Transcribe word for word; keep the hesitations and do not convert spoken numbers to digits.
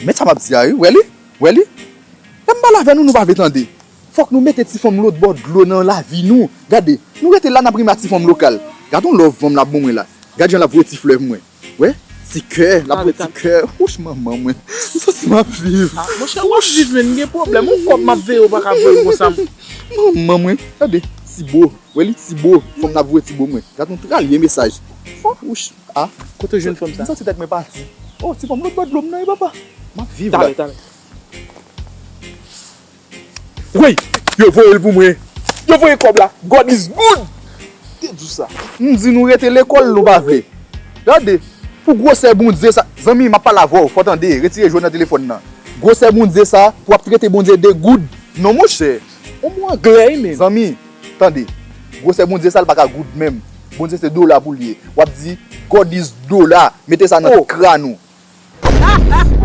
Men sa m ap di a wi, wè li? Wè li? Lè m pale avè nou, nou pa vle tande. Fòk nou mete ti fanm lòtbò dlo nan lavi nou. Gade, nou rete la n ap rime a ti fanm lokal. Gade yon love fanm l ap ban mwen la. Gade jan l ap voye ti flè pou mwen. Wè? Ti kè, l ap voye ti kè. Wouch manman mwen. M santi m ap viv. Monchè, w ap viv men m gen pwoblèm. Yon kòb m ap veye w pa ka voye l konsa. Manman mwen. Gade, ti bo. Wè li ti bo. Fanm n ap voye ti bo mwen. Gade yon tralye mesaj. Wouch. Ah. Kote w jwenn fanm sa? M santi tèt mwen pati. Oh, ti fanm lòtbò dlo m nan wi papa. M ap viv la. Talè, talè. Woy! Yo voye l pou mwen. Yo voye kòb la. God is good! Te di w sa. M di nou rete lekòl, nou pa vle. Gade, pou gwosè Bondye sa. Zanmi, m ap pale avè w, fò w tande, retire je w nan telefòn nan. Gwosè Bondye sa, pou w ap trete Bondye de good. Non, monchè. Yon mo anglè, wi, men. Zanmi, tande. Gwosè Bondye sa, l pa ka good menm. Bondye se dola pou l ye. W ap di, God is dola. Mete sa nan kran ou.